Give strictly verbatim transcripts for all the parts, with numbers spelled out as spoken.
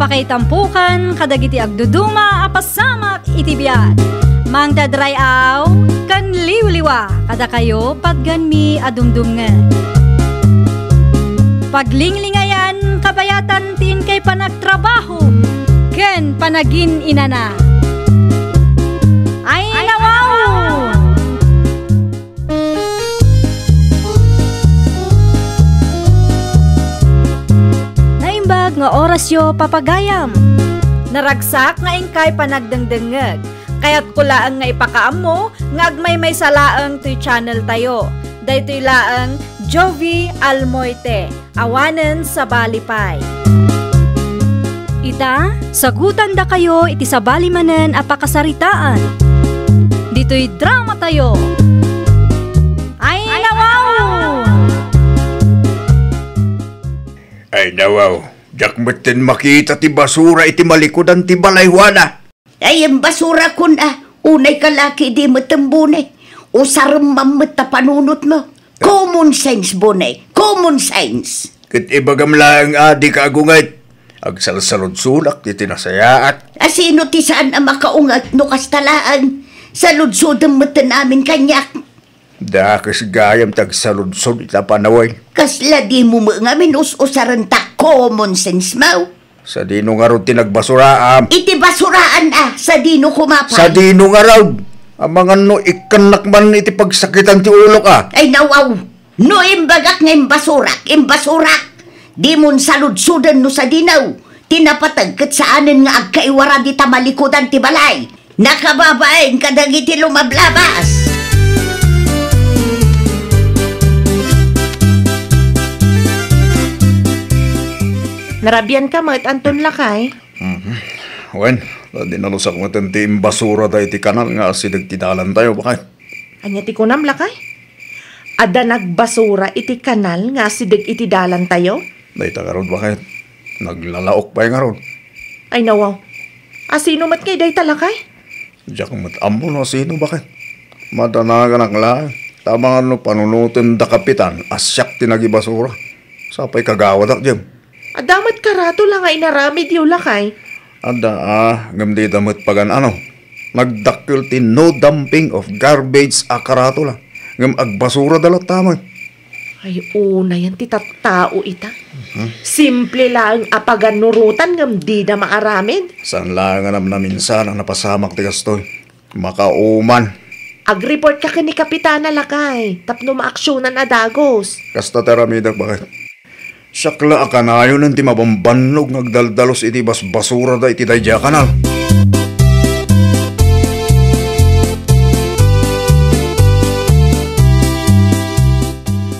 Pakaitampokan kadagiti agduduma a pasamak iti biag. Mangted ray-aw ken liwliwa kadakayo patganmi a dumdumngeg. Paglinglingayan kabayatan ti inkay panagtrabaho ken panagin-inana. Ay, nawaw! Naimbag nga orasyo, papagayam. Naragsak nga inkay panagdengdengngeg. Kayatko laeng nga ipakaammo nga agmaymaysa laeng toy channel tayo. Daytoy laeng Jovi Almoite. Awanen sabali pay. Ita, sagutandakayo iti sabali manen a pakasaritaan. Ditoy drama tayo. Ay, nawaw! Ay, nawaw, diak metten makita ti basura iti malikudan ti balay, Juana. Ay, imbasurakon a, unay kalaki idi met imbuni. Usarem man met ta panunotmo. Common sense, Buni. Common sense. Ket ibagam laeng a dika agunget. Agsalsaludsodak iti nasayaat. A sino ti saan a makaunget no kasta laeng? Saludsodem metten amin kaniak. Dakes gayam ti agsaludsod ita panawen. Kasla dimo met ngamin us-usaren ta common sense mo? Sadino ngarud ti nagbasuraam? Iti basuraan a, sadino koma pay? Sadino ngarud? Amangan no ikkannak man iti pagsakitan ti ulok a. Ay, nawaw! No imbagak nga imbasurak, imbasurak! Dimon saludsoden no sadino. Ti napateg ket saanen nga agkaiwara dita malikudan ti balay. Nakababain kadagiti lumablabas. Narabianka met, Anton, lakay? Mhm. Wen, ta dinalusak met ti imbasurada iti kanal nga asideg ti dalantayo, baket. Ania ti kunam, lakay? Adda nagbasura iti kanal nga asideg iti dalantayo? Dayta ngarud, baket. Naglalaok pay ngarud. Ay, nawaw. A sino met ngay dayta, lakay? Diak met ammo no sino, baket. Madanaganak laeng. Ta amangan no panunoten da kapitan a siak ti nagibasura. Sapay kagawadak, Jem. Adda met karatula nga inaramidyo, lakay? Adda, a, ngem dida met pagan-ano. Nagdakkel ti no dumping of garbage a karatula. Ngem agbasurada latta met. Ay, unayan ti tattao ita. Mhm. Simple laeng a paganurotan ngem dida maaramid. Saan laeng a namnaminsan a napasamak ti kastoy. Makauman. Agreportka ken ni Kapitana, lakay, tapno maaksionan a dagus. Kasta ti aramidek, baket. Siak la a kanayonen ti mabambannog nga agdaldalus iti basbasurada iti daydiay a kanal.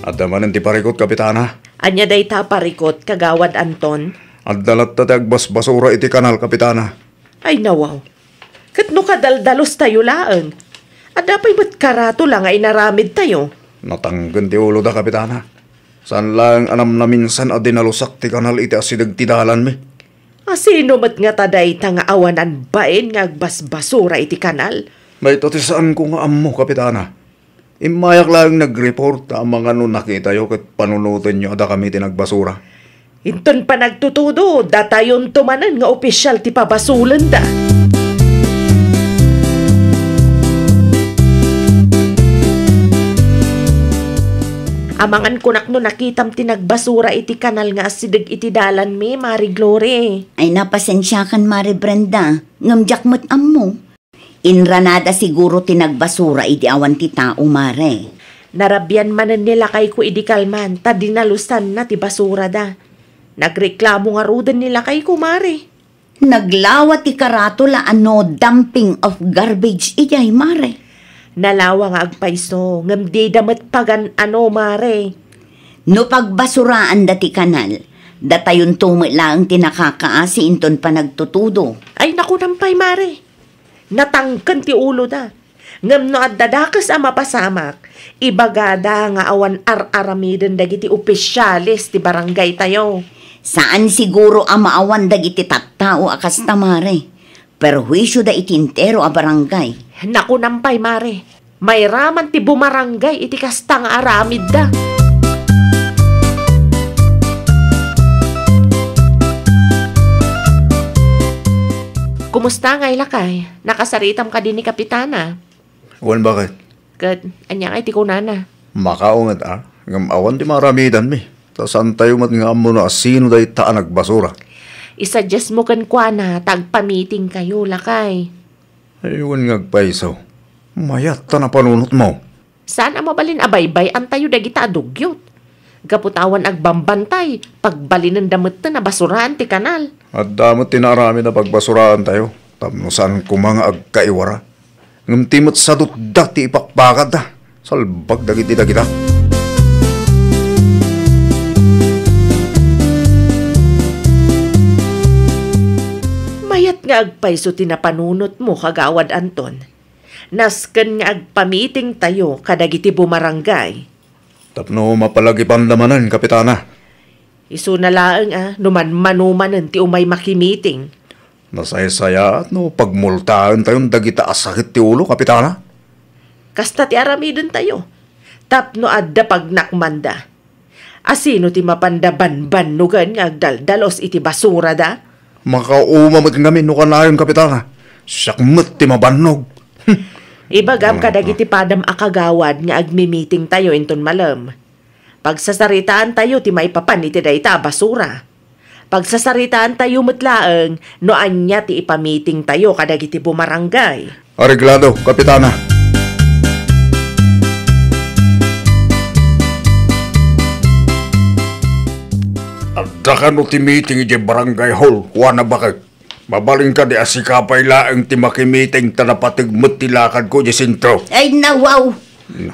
Adda manen ti parikut, Kapitana. Ania dayta a parikut, Kagawad Anton? Adda latta ti agbasbasura iti kanal, Kapitana. Ay, nawaw. Ket no kadaldalustayo laeng, adda pay met karatula nga inaramidtayo. Natangken ti uloda, Kapitana. Saan laeng a namnaminsan a dinalusak ti kanal iti asideg ti dalanmi. A sino met ngata dayta nga awanan bain nga agbasbasura iti kanal? Dayta ti saanko nga ammo, Kapitana. Immayak laeng nagreport ta amangan no nakitayo ket panunotenyo a dakami ti nagbasura. Inton panagtutudo, datayonto manen nga opisyal ti pabasolenda. Amangan kunak no nakitam ti nagbasura iti kanal nga asideg iti dalanmi, Mari Glory. Ay, napasensiakan, Mari Brenda, ngem diak met ammo. Inranada siguro ti nagbasura idi awan ti tao, Mare. Narabian manen ni lakayko idi kalman ta dinalusanna ti basurada. Nagreklamo ngaruden ni lakayko, Mare. Naglawa ti karatula a no dumping of garbage idiay, Mare. Nalawa nga agpayso, ngem dida met pagan-ano, Mare. No pagbasuraanda ti kanal, datayonto met laeng ti nakakaasi inton panagtutudo. Ay, nakunam pay, Mare. Natangken ti uloda. Ngem no adda dakes a mapasamak, ibagada nga awan ar-aramiden dagiti opisyales ti barangaytayo. Saan siguro a maawan dagiti tattao a kasta, Mare. Perhuisioda iti entero a barangay. Nakunam pay, Mare. Mairaman ti bumarangay iti kasta nga aramidda. Kumusta ngay, lakay? Nakasaritam kadi ni Kapitana? Wen, baket? Ket ania ngay ti kunana? Makaunget a, ngem awan ti maaramidanmi. Ta saantayo met nga ammo no asino dayta a nagbasura. Isuggest mo kenkuana ta agpamitingkayo, lakay. Ay, wen nga agpayso. Mayat ta napanunotmo. Saan a mabalin a baybay-antayo dagita a dugyot. Gapu ta awan agbambantay, pagbalinenda metten a basuraan ti kanal. Adda met ti naaramid a pagbasuraantayo, tapno saan koma nga agkaiwara. Ngem ti met sadutda ti ipakpakadda. Salbag dagiti dagita. Mayat nga agpayso ti napanunotmo, Kagawad Anton. Nasken nga agpamitingtayo kadagiti bumarangay. Tapno mapalagipanda manen, Kapitana. Isuna laeng a, no manmano manen ti umay makimiting. Nasaysayaat no pagmultaentayon dagita a sakit ti ulo, Kapitana? Kasta ti aramidentayo. Tapno adda pagnakmanda. Asino ti mapanda banbannogen nga agdaldalus iti basurada? Makauma met ngamin no kanayon, Kapitana. Siak met ti mabannog. Ibagam kadagiti padam a kagawad nga agmimitingtayo inton malem. Pagsasaritaantayo ti maipapan iti dayta a basura. Pagsasaritaantayo met laeng no ania ti ipamitingtayo kadagiti bumarangay. Areglado, Kapitana. Adda kano ti meeting idiay barangay hall, Juana Bakek? Mabalin kadi a sika pay laeng ti makimiting ta napateg met ti lakadko idiay sentro? Ay, nawaw!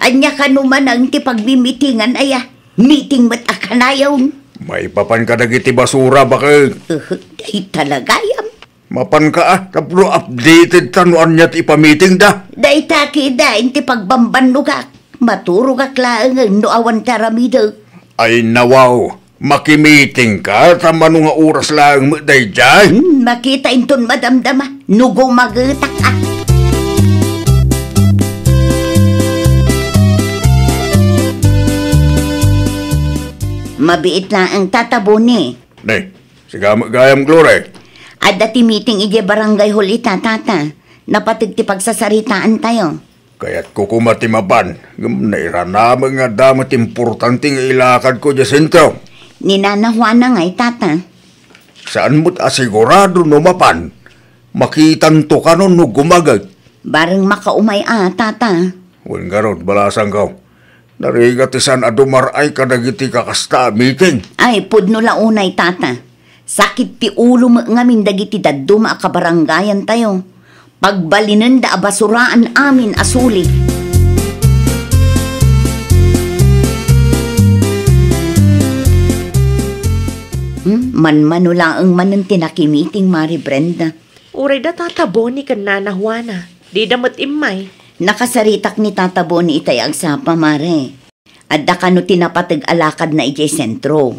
Ania kano manen ti pagmimitingan aya? Meeting met a kanayon. Maipapan kadagiti basura, Bakek? Uh, ay, talagayam. Mapanka a, tapno updated ta no ania ti ipamitingda. Dayta kida iti pagbambannogak. Maturogak laengen no awan ti aramidek. Ay, nawaw, makimitingka ta mano nga oras laeng met daydiay? Hmm, makita inton madamdama no gumagetak a. Mabiit laeng, Tata Boni. Ne, sika met gayam, Glory. Adda ti meeting idiay barangay hall ita, Tata. Napateg ti pagsasaritaantayo. Kayatko koma ti mapan, ngem nairanamek nga adda met importante nga ilakadko idiay sentro. Ni Nana Juana ngay, Tata. Saan met a sigurado no mapan, makitanto kano no gumaget. Bareng makaumay a, Tata. Wen ngarud, balasangko. Narigat ti saan a dumar-ay kadagiti kakasta a meeting. Ay, pudno la unay, Tata. Sakit ti ulo met ngamin dagiti dadduma a kabarangayantayo. Pagbalinenda a basuraan amin a suli. Hmm, manmano laeng manen ti nakimiting, Mari Brenda. Uray da Tata Boni ken Nana Juana, dida met immay. Nakasaritak ni Tata Boni itay agsapa, Mare. Adda kano ti napateg a lakadna idiay sentro?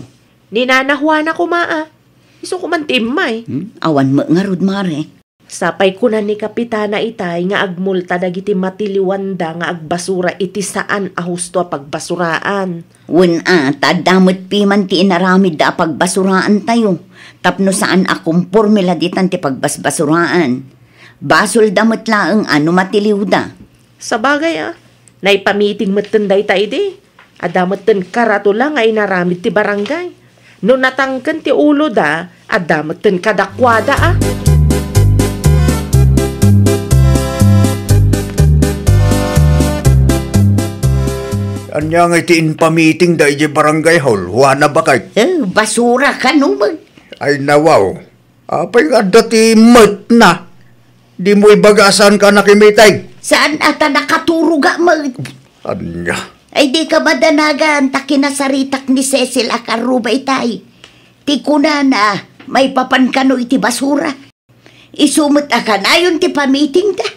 Ni Nana Juana koma a. Isu koman ti immay. Hmm? Awan met ngarud, Mare. Sapay kuna ni Kapitana itay nga agmulta dagiti matiliwanda nga agbasura iti saan a husto a pagbasuraan. Wen a, ta adda met piman ti inaramidda a pagbasuraantayo, tapno saan a komporme la ditan ti pagbasbasuraan. Basolda met laeng a no matiliwda. Sabagay a, naipamiting metten dayta idi. Adda metten karatula nga inaramid ti barangay. No natangken ti uloda, adda metten kadakuada a. Ania ngay ti impamitingda idiay barangay hall, Juana Bakay? Eh, basura kano met. Ay, nawaw. Apay nga adda ti metna? Dimo ibaga a saanka a nakimiting? Saan a ta nakaturogak met. Ania? Ay, dika madanagan ta kinasaritak ni Cecil a Carruba itay. Ti kunana, maipapan kano iti basura. Isu met a kanayon ti pamitingda.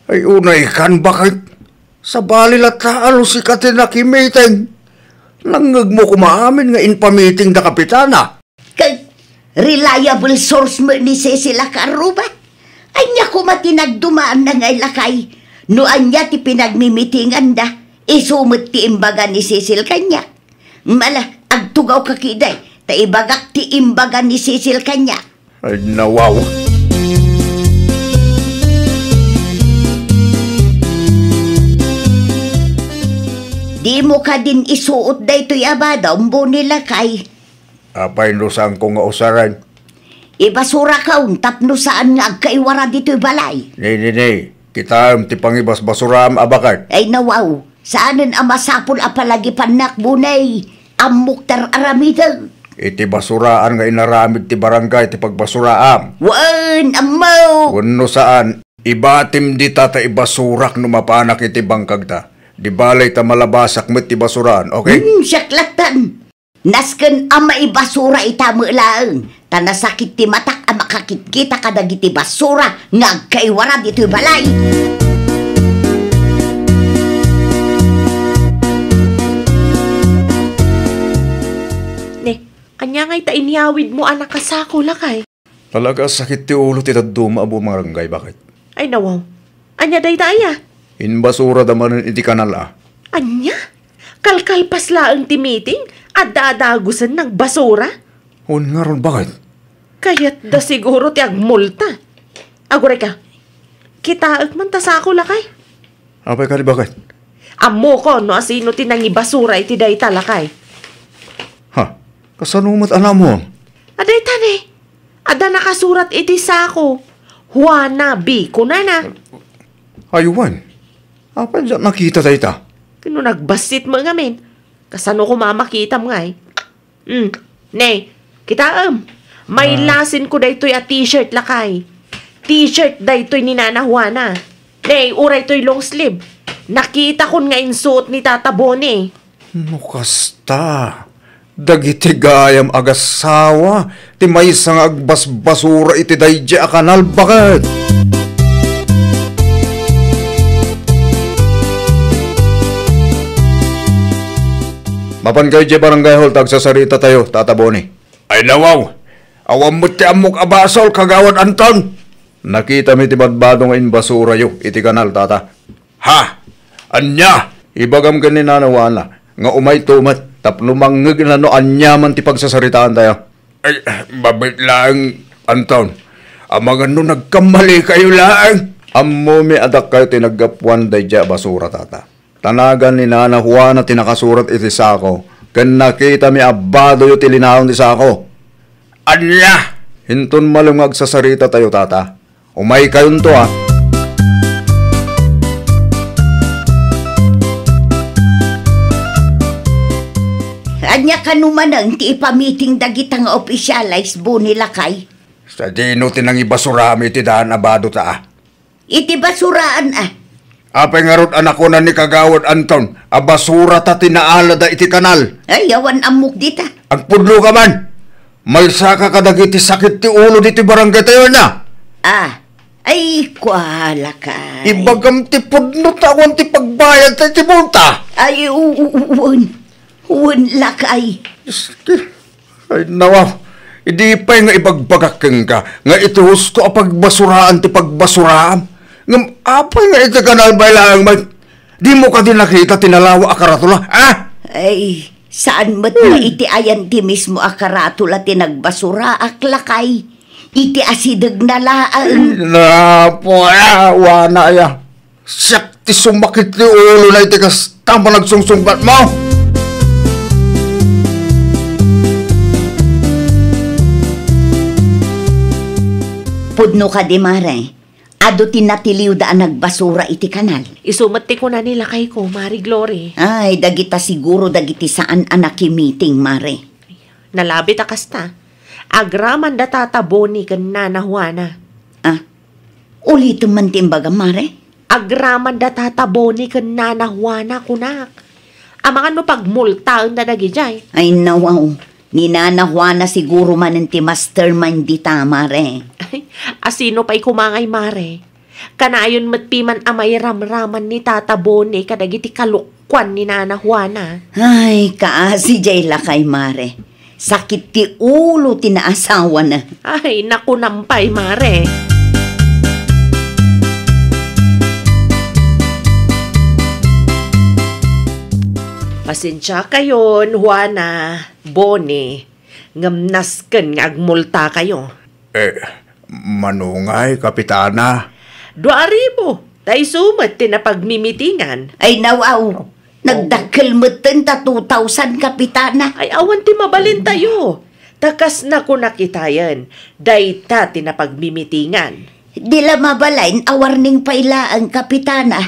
Ay, unay kan, Bakay. Sabali latta a no sika ti nakimiting. Nangngegmo koma amin nga impamitingda, Kapitana. Ket reliable source met ni Cecil a Carruba. Ania koma ti nagdumaanna nga ilakay no ania ti pinagmimitinganda, isu met ti imbaga ni Cecil kaniak. Mala, agtugawka ketdi, ta ibagak ti imbaga ni Cecil kaniak. Ay, nawaw. Dimo kadin isuot daytoy a badom, Boni lakay? Apay no saanko nga usaren? Ibasurakon tapno saan nga agkaiwara ditoy balay. Ni, ni, ni. Kitaem ti pangibasbasuraam a baket. Ay nawaw, saanen a masapul a palagipannak, Boni. Ammok ti ar-aramidek. Iti basuraan nga inaramid ti barangay ti pagbasuraam. Wen, ammo. Wenno saan, ibatim dita ta ibasurak no mapanak iti bangkagta. Di balay ta malabasak met ti basuraan, okay? Hmm, siak lattan. Nasken a maibasura ita met laeng, ta nasakit ti matak a makakitkita kadagiti basura nga agkaiwara ditoy balay. Ne, ania ngay ta inyawidmo a nakasako, lakay? Talaga a sakit ti ulo ti dadduma a bumarangay, baket. Ay, nawaw. Ania dayta aya? Inbasurada manen iti kanal a. Ania? Kalkalpas laeng ti meeting, adda a dagusen nagbasura? Wen ngarud, baket? Kayatda siguro ti agmulta. Agurayka, kitaek man ta sako, lakay. Apay kadi, baket? Ammokon no asino ti nangibasura iti dayta, lakay. Ha? Kasano met a naammoam? A dayta ne. Adda nakasurat iti sako. Juana B, kunana. Ay wen. Apay diak nakita dayta? Ken no nagbassit met ngamin, kasano koma a makitam ngay? Hmm. Ne, kitaem. May Ah. lasinko daytoy a t-shirt, lakay. T-shirt daytoy ni Nana Juana. Ne, uray toy long sleeve. Nakitakon nga insuot ni Tata Boni. No kasta, dagiti gayam agassawa ti maysa nga agbasbasura iti daydi a kanal, baket. Mapan kayo idiay barangay hall ta agsasarita tayo, Tata Boni. Ay nawaw, awan met ti ammok a basol, Kagawad Anton. Nakitami ti badbado nga inbasurayo iti kanal, Tata. Ha? Ania? Ibagam ken ni Nana Juana nga umayto met tapno mangngegna no aniaman ti pagsasaritaan tayo. Ay, mabit laeng, Anton. Amangan no nagkammalikayo laeng. Ammomi a dakkayo ti naggapuan daydiay a basura, Tata. Ta nagan ni Nana Juana ti nakasurat iti sako, ken nakitami a badoyo ti linaon ti sako. Ania? Inton malem nga agsasarita tayo, Tata. Umaykayonto, a. Ania kano manen ti ipamiting dagita nga opisyales, Boni lakay? Sadino ti nangibasuraam iti daan a badota, a? Iti basuraan, a. Apay ngarud a nakunan ni Kagawad Anton a basurata ti naalada iti kanal? Ay, awan ammok dita. Agpudno ka man! Maysaka kadagiti sakit ti ulo ditoy barangay tayo, na? Ah, ay, kuala ka. Ibagam ti pudno ta awan ti pagbayad ta iti multa. Ay, u-, u-, u-, wen. Wen, lakay. Diyos ko. Ay, nawa. Idi pay nga ibagbagak kenka nga iti husto a pagbasuraan ti pagbasuraam. Ngem apay nga iti kanal bay laeng met? Dimo kadi nakita ti nalawa a karatula, a? Ay, saan met nga iti ayan ti mismo a karatula ti nagbasuraak, lakay. Iti asidegna laeng. Napo, a, wana aya. Siak ti sumakit ti ulona iti kasta a panagsungsungbatmo. Pudno kadi, Mare. Adu ti natiliwda a nagbasura iti kanal. Isu met ti kuna ni lakayko, Mare Glory. Ay, dagita siguro dagiti saan a nakimiting, Mare. Nalabit a kasta. Agraman da Tata Boni ken Nana Juana. Ah, ulitem man ti imbagam, Mare. Agraman da Tata Boni ken Nana Juana, kunak. Amangan no pagmultaen da dagidiay. Ay, nawaw. Ni Nana Juana siguro manen ti mastermind dita, Mare. Ay, asino pay koma ngay, Mare? Kanayon met piman a mairamraman ni Tata Boni kadagiti kalukkuan ni Nana Juana. Ay, kaasi jay lakay, Mare. Sakit ti ulo ti naasawana. Ay, nakunam pay, Mare. Pasensiakayon, Juana, Boni, ngem nasken nga agmultakayo. Eh, mano ngay, Kapitana? Dua a ribu, ta isu met ti napagmimitingan. Ay, nawaw. Nagdakkel metten ta two thousand, Kapitana. Ay, awan ti mabalintayo. Ta kas nakunak itayen, dayta ti napagmimitingan. Di la mabalin a warning pay laeng, Kapitana.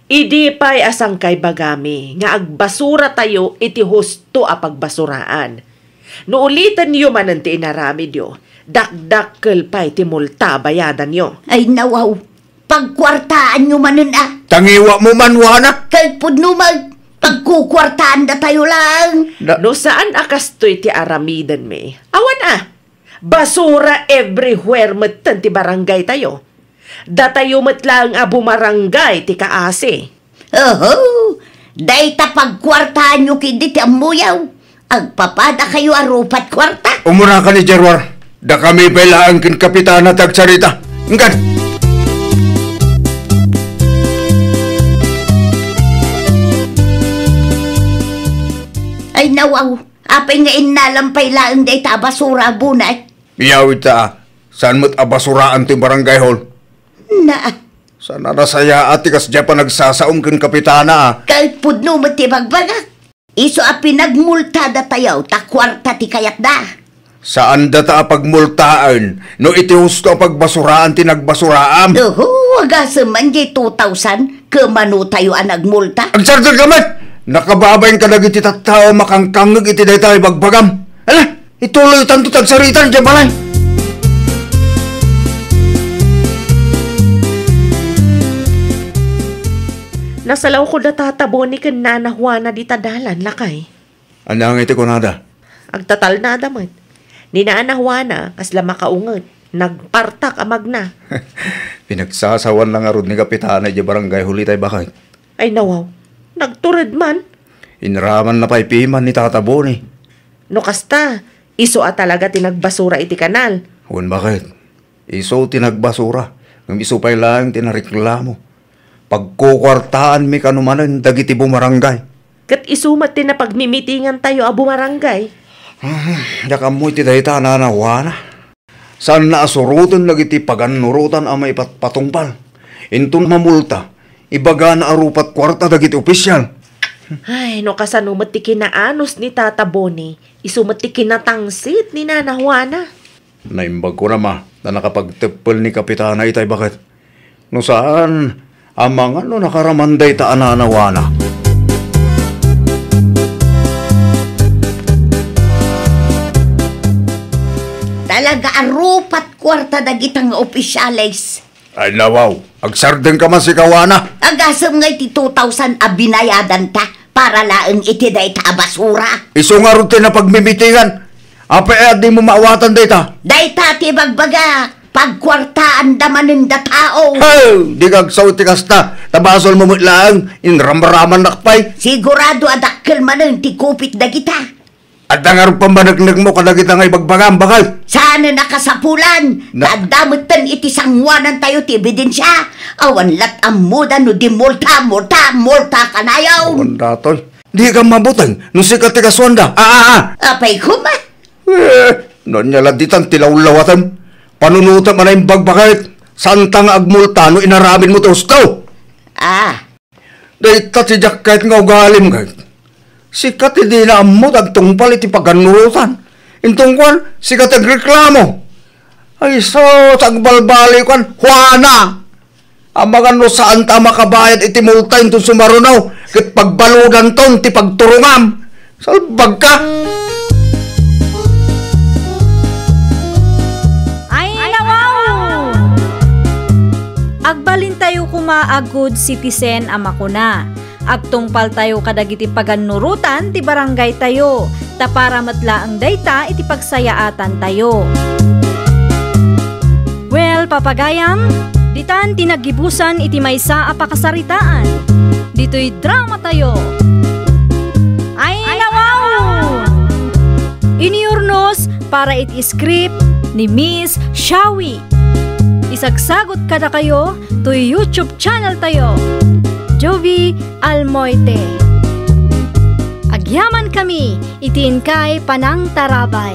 Idi pay a sangkay bagami nga agbasuratayo iti husto a pagbasuraan. No ulitenyo manen ti inaramidyo, dakdakkel pay ti multa a bayadanyo. Ay, nawaw. Pagkuartaanyo manen a. Tangiwatmo man, Juana. Ket pudno met, pagkukuartaandatayo laeng. Da- No saan a kastoy ti aramidenmi, awan a. Basura everywhere metten ti barangaytayo. Datayo met laeng a bumarangay ti kaasi. Oho, dayta pagkuartaanyo ketdi ti ammoyo. Agpapadakayo a rupat kuarta. Umuna ka ni Gerwar. Dakami pay laeng ken Kapitana ti agsarita. Inkan. Ay, nawaw. Apay nga innalam pay laeng dayta a basura a bunay? Yaw ita, saan met a basuraan ti barangay hall? Na. Saan a nasayaat ti kasdiay a panagsasaom ken Kapitana, a? Ket pudno met ti bagbagak. Isu a pinagmultadatayo ta kuarta ti kayatda. Saandata a pagmultaen no iti husto a pagbasuraan ti nagbasuraam. Oho, agasem man diay two thousand, ket manotayo a nagmulta. Agsardeng ka met! Nakababain kadagiti tattao a makangkangngeg iti dayta a ibagbagam. Ala, ituloytanto ti agsarita idiay balay. Nasalawko da Tata Boni ken Nana Juana dita dalan, lakay. Ania ngay ti kunada? Agtatalnada met. Ni Nana Juana, kasla makaunget. Nagpartak a magna. Pinagsasawan la ngarud ni Kapitana idiay barangay hall itay baket. Ay, nawaw. Nagtured man. Inramanna pay piman ni Tata Boni. No kasta, isu a talaga ti nagbasura iti kanal. Wen, baket. Isu ti nagbasura, ngem isu pay laeng ti nareklamo. Pagkukuartaanmi kano manen dagiti bumarangay. Ket isu met ti napagmimitingantayo a bumarangay. Hmm, diak ammo iti dayta, Nana Juana. Saanna a suroten dagiti pagannurotan a maipatpatungpal. Inton mamulta, ibagana a rupat kuarta dagiti opisial. Ay, no kasano met ti kinaanus ni Tata Boni, isu met ti kinatangsit ni Nana Juana. Naimbag ko na, ma, ta nakapagteppel ni Kapitana itay baket. No saan, amangan no nakaraman dayta a Nana Juana. Talaga a rupat kuarta dagita nga opisyales. Ay, nawaw, agsardeng ka man sika, Juana. Agasem ngay ti two thousand a binayadanta para laeng iti dayta a basura. Isu ngarud ti napagmimitingan. Apay a dimo maawatan dayta? Dayta ti bagbagak, pagkuartaanda manen da tao. Hey! Dika agsao iti kasta, ta basolmo met laeng, inramramannak pay. Sigurado a dakkel manen ti kupit dagita. Adda ngarud pammaneknekmo kadagita nga ibagbagam, baket? Saanen a kasapulan, Na- ta adda metten iti sanguanantayo ti ebidensia. Awan lat ammoda no di multa, multa, multa kanayon. Awan datoy. Dika mabuteng no sika ti kasuanda. Ah, ah, ah. Apay koma? Eh, no ania la ditan ti lawlawatem? Panunotem a naimbag, baket. Saanta nga agmulta no inaramidmo ti husto. Ah. Dayta ti diak ket nga ugalim, ket. Sika ti dina ammo ti agtungpal iti pagannurotan. Inton kuan, sika ti agreklamo. Ay, sus, agbalbaliwkan, Juana! Amangan no saanta a makabayad iti multa inton sumaruno, ket pagbaludanton ti pagturongam. Salbagka! Ay, nawaw! Agbalintayo koma a good citizen a makuna, agtungpaltayo kadagiti pagannurotan ti barangaytayo, ta para met laeng dayta iti pagsayaatantayo. Well, papagayam, ditan ti naggibusan iti maysa a pakasaritaan. Ditoy dramatayo. Ay, nawaw! Inurnos para iti script ni Miss Shawi. Isagsagot kadakayo toy YouTube channel tayo, Jovi Almoite. Agyamankami iti inkay panangtarabay.